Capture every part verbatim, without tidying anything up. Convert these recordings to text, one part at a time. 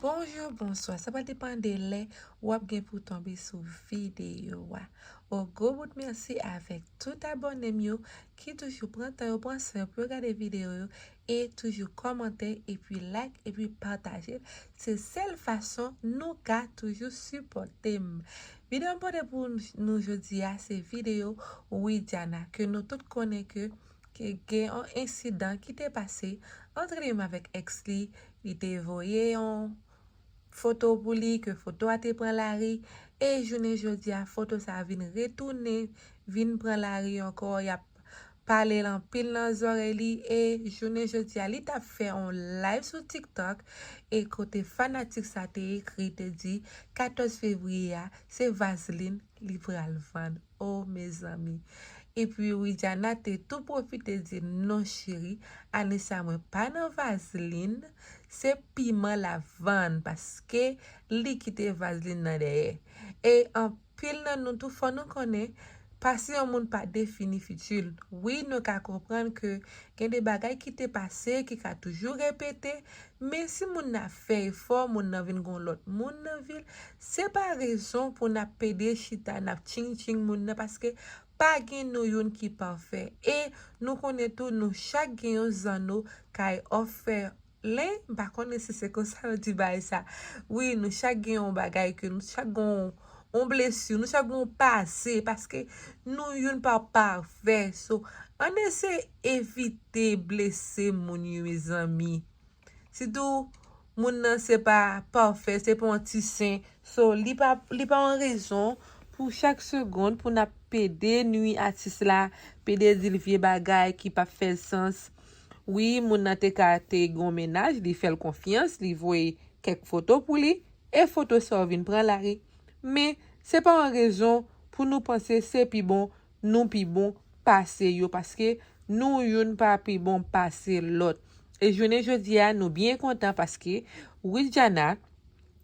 Bonjou, bonswa. Sa pral depann de lè w ap gen pou tonbe sou videyo a. On gwo bout mèsi avèk tout abòne m yo ki toujou pran tan yo, pran swen yo pou yo gade videyo yo e toujou kòmante epi like epi pataje. Se sèl fason nou ka toujou sipòte m. Videyo m pote pou nou jodi a se videyo Widiana ke nou tout konnen ke ke gen yon ensidan ki te pase ant li menm avèk èks li. Li te voye yon foto pou li, ke foto a te pran lari, e jounen jodi a, foto sa a vin retounen, vin pran lari ankò. Y ap pale l anpil nan zòrèy li, e jounen jodi a, li t ap fè yon live sou TikTok, e kote fanatik sa te ekri, te di, katòz fevriye a, se vazlin li pral vann. Oh, mezanmi. Epi Widiana te tou pwofite di, non cheri, ane sa mwen pa nan vazlin, se piman l ap vann, paske li kite vazlin nan dèyè. E anpil nan nou tou fò nou konnen, pase yon moun pa defini fiti l. Wi, nou ka konprann ke gen de bagay ki te pase, ki ka toujou repete, men si moun nan fè efò, moun nan vin gon lòt moun nan vi l, se pa rezon pou n ap pede chita, n ap tching tching moun nan, paske pa gen nou youn ki pafè. E nou konnen tou, nou chak gen yon zanno kay òfèlen, m pa konnen si se konsa yo di bagay sa. Wi, nou chak gen yon bagay ke nou chak gen yon, yon blesi, nou chak gen yon pase, paske nou youn pa pafè. So, ann eseye evite blese moun yo, mezanmi. Sitou, moun nan se pa pafè, se pa yon ti sen. So, li pa, li pa yon rezon pou chak segonn pou n ap pede nwi atis la, pede di l vye bagay ki p ap fè sans. Wi, moun nan te ka te gen yon mennaj, li fè l konfyans, li voye kèk foto pou li, e foto sa yo vin pran lari. Men, se pa yon rezon pou nou panse se pi bon, nou pi bon pase yo, paske nou youn pa pi bon pase lòt. E jounen jodi a, nou byen kontan paske Widiana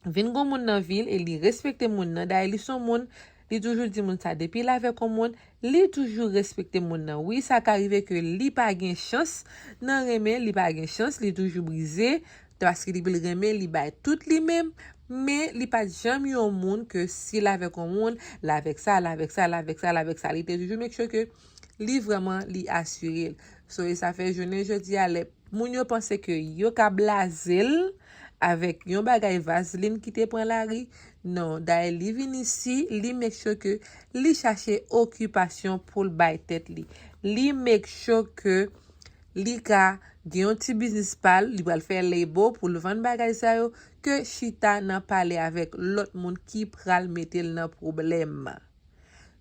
vin gon moun nan vi l e li respekte moun nan. Dayè, li se yon moun, li toujou di moun sa, depi l avèk yon moun, li toujou respekte moun nan. Wi, sa ka rive ke li pa gen chans nan renmen, li pa gen chans, li toujou brize, paske li pil renmen, li bay tout li menm, men li pa t janm yon moun ke si l avèk yon moun, l avèk sa, l avèk sa, l avèk sa, l avèk sa. Li te toujou make sure ke li vrèman, li asire l. So, e sa fè jounen jodi a, lè moun yo panse ke yo ka blaze l avèk yon bagay vazlin ki te pran lari, non, dayè li vin isi, li make sure ke li chache okipasyon pou l bay tèt li. Li make sure ke li ka gen yon ti biznis pa l, li pral fè label pou l vann bagay sa yo, ke chita nan pale avèk lòt moun ki pral mete l nan pwoblèm.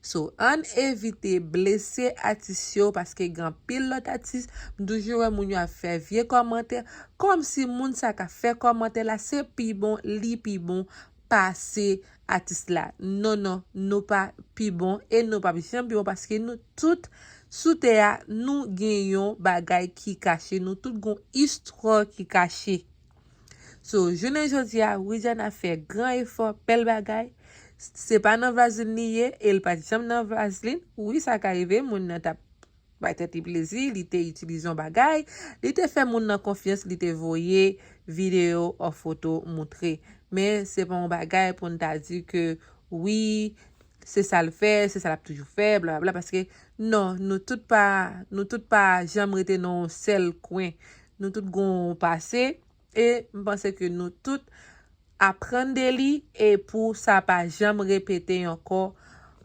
So, ann evite blese atis yo, paske gen anpil lòt atis, m toujou wè moun yo ap fè vye kòmantè, kòmsi moun sa k ap fè kòmantè la, se pi bon, li pi bon pase atis la. Non, non, nou pa pi bon e nou p ap janm pi bon paske nou tout sou tè a, nou gen yon bagay ki kache, nou tout gon istwa ki kache. So, jounen jodi a, Widiana fè gran efò, bèl bagay. Se pa nan vazlin li ye, e l pa t janm nan vazlin. Wi, sa ka rive, moun nan t ap bay tèt li plezi, li te itilize yon bagay, li te fè moun nan konfyans, li te voye videyo ou foto moutre. Men se pa yon bagay pou n ta di ke wi, se sa l fè, se sa l ap toujou fè, blablabla, paske non, nou tout pa, nou tout pa janm rete nan yon sèl kwen. Nou tout gon pase, e m panse ke nou tout aprann de li e pou sa pa janm repete ankò,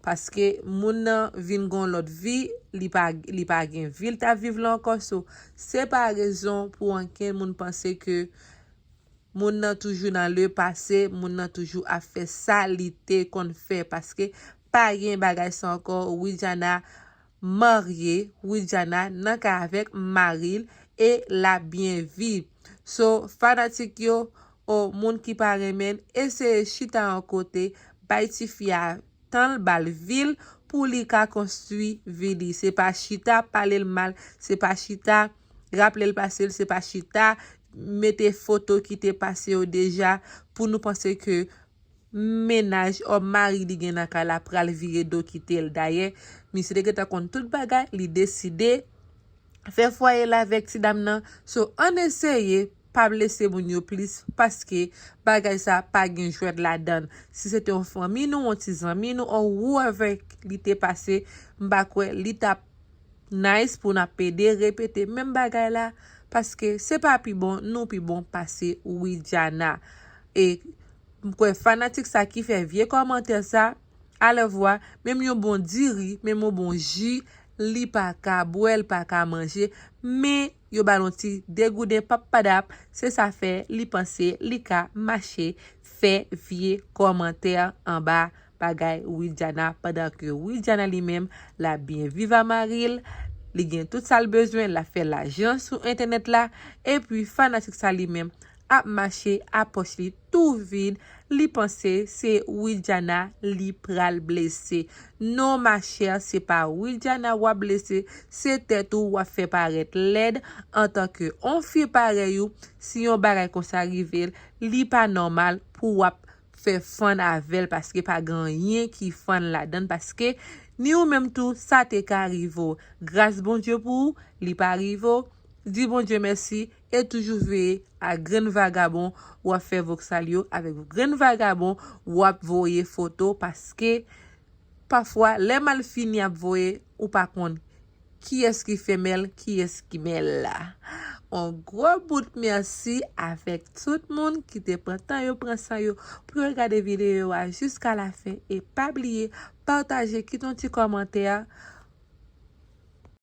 paske moun nan vin gon lòt vi, li pa, li pa gen vi l t ap viv la ankò. So, se pa rezon pou ankenn moun panse ke moun nan toujou nan le pase, moun nan toujou ap fè sa li te konn fè, paske pa gen bagay sa ankò. Widiana marye, Widiana nan kay avèk mari l e l ap byen viv. So, fanatik yo, o moun ki pa renmen l, eseye chita yon kote, bay tifi a tan l, ba l vi l, pou li ka konstwi vi li. Se pa chita pale l mal, se pa chita raple l pase l, se pa chita mete foto ki te pase yo deja pou nou panse ke mennaj, o mari li gen nan kay la pral vire do kite l. Dayè, misye te gentan konn tout bagay, li deside fè fwaye l avèk ti dam nan. So, ann eseye pa blese moun yo plis, paske bagay sa pa gen jwèt ladan. Si se te yon fanmi nou, yon ti zanmi nou, on whoever li te pase, m pa kwè li t ap nice pou n ap pede repete menm bagay la, paske se pa pi bon, nou pi bon pase Widiana. E m kwè fanatik sa ki fè vye kòmantè sa, alèvwa, menm yon bon diri, menm yon bon ji, li pa ka bwè, li pa ka manje, men yo ba l yon ti degouden pappadap, se sa fè li panse li ka mache fè vye kòmantè anba bagay Widiana, pandan ke Widiana li menm, l ap byen viv a mari l, li gen tout sa l bezwen, l ap fè lajan sou entènèt la, epi fanatik sa li menm ap mache a pòch li tou vid, li panse se Widiana li pral blese. Non, machè, se pa Widiana w ap blese, se tèt ou w ap fè parèt lèd antanke on fi parèy ou. Si yon bagay konsa rive l, li pa nòmal pou w ap fè fann avè l, paske pa gen anyen ki fann ladan l, paske ni ou menm tou, sa te ka rive w. Gras Bondye pou ou, li pa rive w. Di Bondye mèsi e toujou veye a grenn vagabon w ap fè voksal yo, avèk grenn vagabon w ap voye foto, paske pafwa lè malfini ap voye, ou pa konn kiyès ki femèl, kiyès ki mèl la. On gwo bout mèsi avèk tout moun ki te pran tan yo, pran san yo pou yo gade videyo a jiska lafen. E pa bliye pataje, kite yon ti kòmantè,